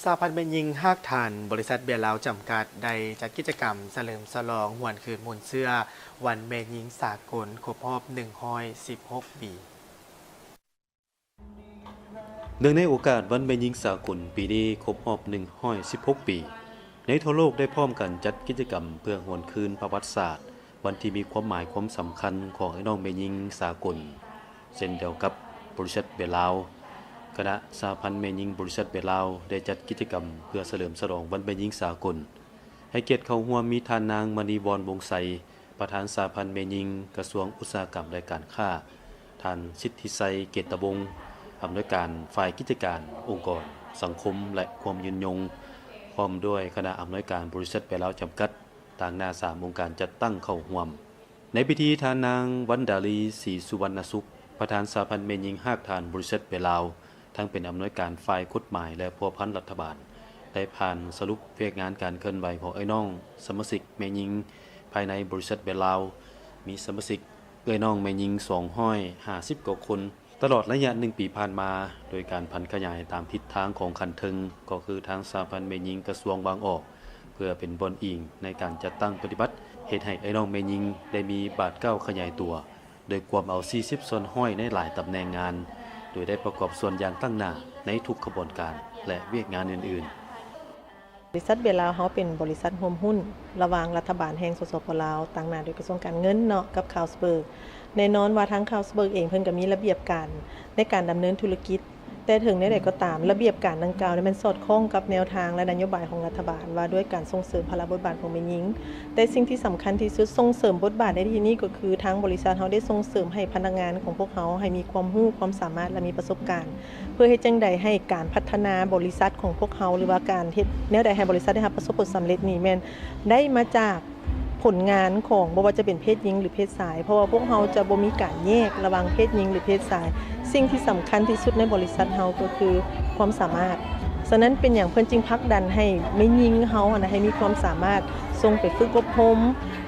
ສະຫະພັນແມ່ຍິງຮາກຖານ ບໍລິສັດເບຍລາວຈຳກັດ ໄດ້ຈັດກິດຈະກຳສະເຫຼີມສະຫຼອງຫວນຄືນມູນເຊື້ອ ວັນແມ່ຍິງສາກົນ ຄົບຮອບໜຶ່ງຮ້ອຍສິບຫົກປີ. ເນື່ອງໃນໂອກາດວັນແມ່ຍິງສາກົນປີນີ້ຄົບຮອບໜຶ່ງຮ້ອຍສິບຫົກປີ, ໃນທົ່ວໂລກໄດ້ພ້ອມກັນຈັດກິດຈະກຳເພື່ອຫວນຄືນປະຫວັດສາດ ວັນທີ່ມີຄວາມໝາຍຄວາມສຳຄັນຂອງອ້າຍນ້ອງແມ່ຍິງສາກົນ. ເຊັ່ນດຽວກັບບໍລິສັດເບຍລາວ, ຄະນະສະຫະພັນແມ່ຍິງບໍລິສັດເບຍລາວ ໄດ້ຈັດກິດຈະກຳເພື່ອສະເຫຼີມສະຫຼອງວັນແມ່ຍິງສາກົນ. ໃຫ້ກຽດເຂົ້າຮ່ວມມີທ່ານນາງ ມະນີວອນ ວົງໄຊ, ປະທານສະຫະພັນແມ່ຍິງ ກະຊວງອຸດສາຫະກຳ ແລະ ການຄ້າ, ທ່ານ ສິດທິໄຊ ເກດຕະວົງ, ອຳນວຍການຝ່າຍກິດຈະການອົງກອນສັງຄົມ ແລະ ຄວາມຍືນຍົງ, ພ້ອມດ້ວຍຄະນະອຳນວຍການບໍລິສັດເບຍລາວຈຳກັດ, ຕາງໜ້າສາມອົງການຈັດຕັ້ງເຂົ້າຮ່ວມ. ໃນພິທີ, ທ່ານນາງ ວັນດາລີ ສີສຸວັນນະສຸກ, ປະທານສະຫະພັນແມ່ຍິງຮາກຖານບໍລິສັດເບຍລາວ, ທັງເປັນອຳນວຍການຝ່າຍກົດໝາຍ ແລະ ພົວພັນລັດຖະບານ ໄດ້ຜ່ານສະຫຼຸບວຽກງານການເຄື່ອນໄຫວຂອງເອື້ອຍນ້ອງສະມາຊິກແມ່ຍິງພາຍໃນບໍລິສັດເບຍລາວ, ມີສະມາຊິກເອື້ອຍນ້ອງແມ່ຍິງສອງຮ້ອຍຫ້າສິບກວ່າຄົນ ຕະຫຼອດໄລຍະໜຶ່ງປີຜ່ານມາ, ໂດຍການຜັນຂະຫຍາຍຕາມທິດທາງຂອງຂັ້ນເທິງ, ກໍຄືທາງສະຫະພັນແມ່ຍິງກະຊວງວາງອອກ ເພື່ອເປັນບ່ອນອີງໃນການຈັດຕັ້ງປະຕິບັດ, ເຮັດໃຫ້ເອື້ອຍນ້ອງແມ່ຍິງໄດ້ມີບາດກ້າວຂະຫຍາຍຕົວ, ໂດຍກວມເອົາສີ່ສິບສ່ວນຮ້ອຍໃນຫຼາຍຕຳແໜ່ງງານ, ໂດຍໄດ້ປະກອບສ່ວນຢ່າງຕັ້ງໜ້າໃນທຸກຂະບວນການ ແລະ ວຽກງານອື່ນໆ. ບໍລິສັດເບຍລາວເຮົາເປັນບໍລິສັດຮ່ວມຫຸ້ນລະຫວ່າງລັດຖະບານແຫ່ງ ສສປ ລາວ, ຕາງໜ້າໂດຍກະຊວງການເງິນເນາະ ກັບ Carlsberg. ແນ່ນອນວ່າທາງ Carlsberg ເອງເພິ່ນກະມີລະບຽບການໃນການດຳເນີນທຸລະກິດ, ແຕ່ເຖິງແນວໃດກໍຕາມ, ລະບຽບການດັ່ງກ່າວນີ້ແມ່ນສອດຄ່ອງກັບແນວທາງ ແລະ ນະໂຍບາຍຂອງລັດຖະບານ ວ່າດ້ວຍການສົ່ງເສີມພາລະບົດບາດຂອງແມ່ຍິງ. ແຕ່ສິ່ງທີ່ສຳຄັນທີ່ສຸດ, ສົ່ງເສີມບົດບາດໃນທີ່ນີ້ກໍຄື ທາງບໍລິສັດເຮົາໄດ້ສົ່ງເສີມໃຫ້ພະນັກງານຂອງພວກເຮົາໃຫ້ມີຄວາມຮູ້, ຄວາມສາມາດ ແລະ ມີປະສົບການ, ເພື່ອເຮັດຈັ່ງໃດໃຫ້ການພັດທະນາບໍລິສັດຂອງພວກເຮົາ ຫຼືວ່າການເຮັດແນວໃດໃຫ້ບໍລິສັດໄດ້ຮັບປະສົບຜົນສຳເລັດນີ້ ແມ່ນໄດ້ມາຈາກ ຜົນງານຂອງບໍ່ວ່າຈະເປັນເພດຍິງ ຫຼື ເພດຊາຍ, ເພາະວ່າພວກເຮົາຈະບໍ່ມີການແຍກລະຫວ່າງເພດຍິງ ຫຼື ເພດຊາຍ. ສິ່ງທີ່ສຳຄັນທີ່ສຸດໃນບໍລິສັດເຮົາກໍຄືຄວາມສາມາດ. ສະນັ້ນເປັນຫຍັງເພິ່ນຈຶ່ງຜັກດັນໃຫ້ແມ່ຍິງເຮົາຫັ້ນນະ ໃຫ້ມີຄວາມສາມາດ ສົ່ງໄປຝຶກອົບຮົມ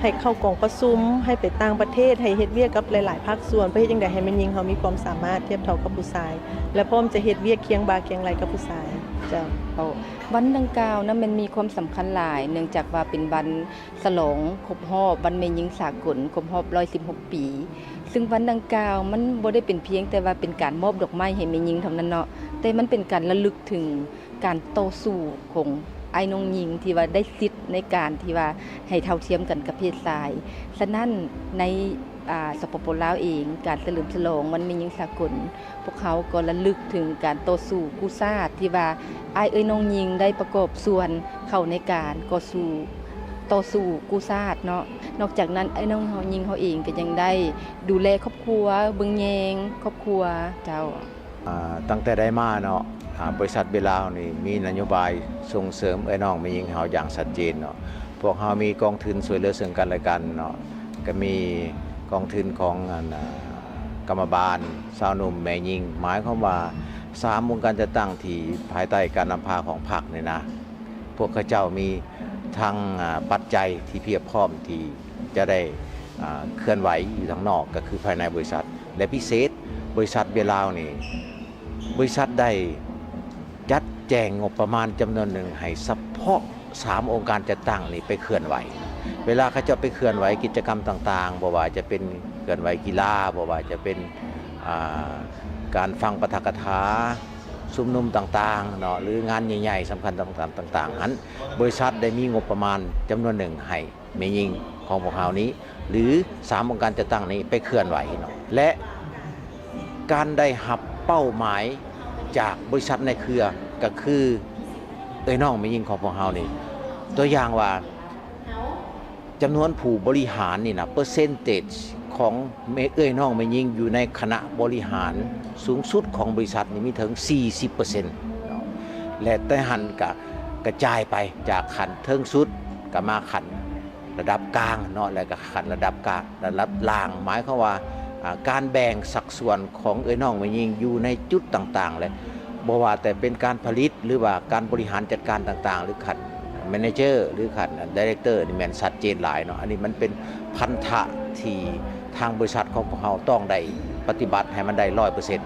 ໃຫ້ເຂົ້າກອງປະຊຸມ ໃຫ້ໄປຕ່າງປະເທດ ໃຫ້ເຮັດວຽກກັບຫຼາຍໆພາກສ່ວນ ເພື່ອເຮັດຈັ່ງໃດໃຫ້ແມ່ຍິງເຮົາມີຄວາມສາມາດທຽບເທົ່າກັບຜູ້ຊາຍ ແລະ ພ້ອມຈະເຮັດວຽກຄຽງບ່າຄຽງໄຫຼ່ກັບຜູ້ຊາຍ. ເຈົ້າ. ເຈົ້າ. ວັນດັ່ງກ່າວນະແມ່ນມີຄວາມສຳຄັນຫຼາຍ ເນື່ອງຈາກວ່າເປັນວັນ ສະຫຼອງຄົບຮອບວັນແມ່ຍິງສາກົນຄົບຮອບໜຶ່ງຮ້ອຍສິບຫົກປີ, ຊຶ່ງວັນດັ່ງກ່າວມັນບໍ່ໄດ້ເປັນພຽງແຕ່ວ່າເປັນການມອບດອກໄມ້ໃຫ້ແມ່ຍິງເທົ່ານັ້ນເນາະ, ແຕ່ມັນເປັນການລະລຶກເຖິງການຕໍ່ສູ້ຂອງອ້າຍນ້ອງຍິງທີ່ວ່າໄດ້ສິດໃນການທີ່ວ່າໃຫ້ເທົ່າທຽມກັນກັບເພດຊາຍ. ສະນັ້ນໃນ ອາ ສປປ ລາວເອງ, ການສະເຫຼີມສະຫຼອງວັນແມ່ຍິງສາກົນ ພວກເຮົາກໍລະລຶກເຖິງການຕໍ່ສູ້ກູ້ຊາດທີ່ວ່າອ້າຍເອື້ອຍນ້ອງຍິງໄດ້ປະກອບສ່ວນເຂົ້າໃນການກໍສູ້ ຕໍ່ສູ້ກູ້ຊາດເນາະ. ນອກຈາກນັ້ນ ອ້າຍນ້ອງເຮົາ ຍິງເຮົາເອງກໍຍັງໄດ້ດູແລຄອບຄົວ, ເບິ່ງແຍງຄອບຄົວ. ເຈົ້າ. ອາ ຕັ້ງແຕ່ໄດ້ມາເນາະ ອາ ບໍລິສັດເບຍລາວນີ້ມີນະໂຍບາຍສົ່ງເສີມເອື້ອຍນ້ອງແມ່ຍິງເຮົາຢ່າງຊັດເຈນເນາະ. ພວກເຮົາມີກອງທຶນຊ່ວຍເຫຼືອເຊິ່ງກັນແລະກັນເນາະ, ກໍມີກອງທຶນຂອງອັນ ອາ ກຳມະບານ, ຊາວໜຸ່ມ, ແມ່ຍິງ, ໝາຍຄວາມວ່າສາມອົງການຈັດຕັ້ງທີ່ພາຍໃຕ້ການນຳພາຂອງພັກນີ້ນະ, ພວກເຂົາເຈົ້າມີທັງ ອາ ປັດໄຈທີ່ພຽບພ້ອມທີ່ຈະໄດ້ ອາ ເຄື່ອນໄຫວຢູ່ທາງນອກ ກໍຄືພາຍໃນບໍລິສັດ ແລະ ພິເສດບໍລິສັດເບຍລາວນີ້ ບໍລິສັດໄດ້ຈັດແຈງງົບປະມານຈຳນວນໜຶ່ງໃຫ້ສະເພາະສາມອົງການຈັດຕັ້ງນີ້ໄປເຄື່ອນໄຫວ. ເວລາເຂົາເຈົ້າໄປເຄື່ອນໄຫວກິດຈະກຳຕ່າງໆ, ບໍ່ວ່າຈະເປັນເຄື່ອນໄຫວກິລາ, ບໍ່ວ່າຈະເປັນ ອາ ການຟັງປາຖະກະຖາ, ຊຸມນຸມຕ່າງໆເນາະ ຫຼື ງານໃຫຍ່ໆສຳຄັນຕ່າງໆ ຕ່າງໆຫັ້ນ, ບໍລິສັດໄດ້ມີງົບປະມານຈຳນວນໜຶ່ງໃຫ້ ແມ່ຍິງຂອງພວກເຮົານີ້ ຫຼື ສາມອົງການຈັດຕັ້ງນີ້ໄປເຄື່ອນໄຫວເນາະ ແລະ ການໄດ້ຮັບເປົ້າໝາຍຈາກບໍລິສັດໃນເຄືອ ກໍຄືເອື້ອຍນ້ອງແມ່ຍິງຂອງພວກເຮົານີ້. ຕົວຢ່າງວ່າ ຈຳນວນຜູ້ບໍລິຫານນີ້ນະ ເປີເຊັນເຕຈຂອງແມ່ ເອື້ອຍນ້ອງແມ່ຍິງຢູ່ໃນຄະນະບໍລິຫານສູງສຸດຂອງບໍລິສັດນີ້ມີເຖິງສີ່ສິບເປີເຊັນເນາະ ແລະ ແຕ່ຫັ້ນກະກະຈາຍໄປຈາກຂັ້ນເທິງສຸດ ກະມາຂັ້ນ ລະດັບກາງເນາະ ແລະກະຂັ້ນລະດັບກາງ ລະດັບລ່າງ ໝາຍຄວາມວ່າ ອາ ການແບ່ງສັດສ່ວນຂອງເອື້ອຍນ້ອງແມ່ຍິງຢູ່ໃນຈຸດຕ່າງໆ ແລະ ບໍ່ວ່າແຕ່ເປັນການຜະລິດ ຫຼືວ່າການບໍລິຫານຈັດການຕ່າງໆ ຫຼືຂັ້ນແມເນເຈີ ຫຼືຂັ້ນໄດເຣັກເຕີ ນີ້ແມ່ນຊັດເຈນຫຼາຍເນາະ. ອັນນີ້ມັນເປັນພັນທະທີ່ທາງບໍລິສັດຂອງພວກເຮົາຕ້ອງໄດ້ປະຕິບັດໃຫ້ມັນໄດ້ຮ້ອຍເປີເຊັນ.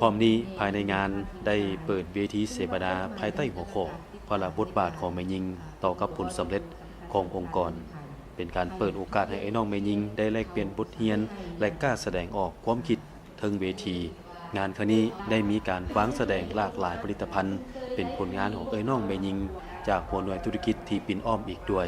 ພ້ອມນີ້, ພາຍໃນງານໄດ້ເປີດເວທີເສວະນາພາຍໃຕ້ຫົວຂໍ້ ພາລະບົດບາດຂອງແມ່ຍິງຕໍ່ກັບຜົນສຳເລັດຂອງອົງກອນ, ເປັນການເປີດໂອກາດໃຫ້ເອື້ອຍນ້ອງແມ່ຍິງໄດ້ແລກປ່ຽນບົດຮຽນ ແລະ ກ້າສະແດງອອກຄວາມຄິດເທິງເວທີ. ງານຄັ້ງນີ້ໄດ້ມີການວາງສະແດງຫຼາກຫຼາຍຜະລິດຕະພັນ ເປັນຜົນງານຂອງເອື້ອຍນ້ອງແມ່ຍິງຈາກຫົວໜ່ວຍທຸລະກິດທີ່ປິ່ນອ້ອມອີກດ້ວຍ.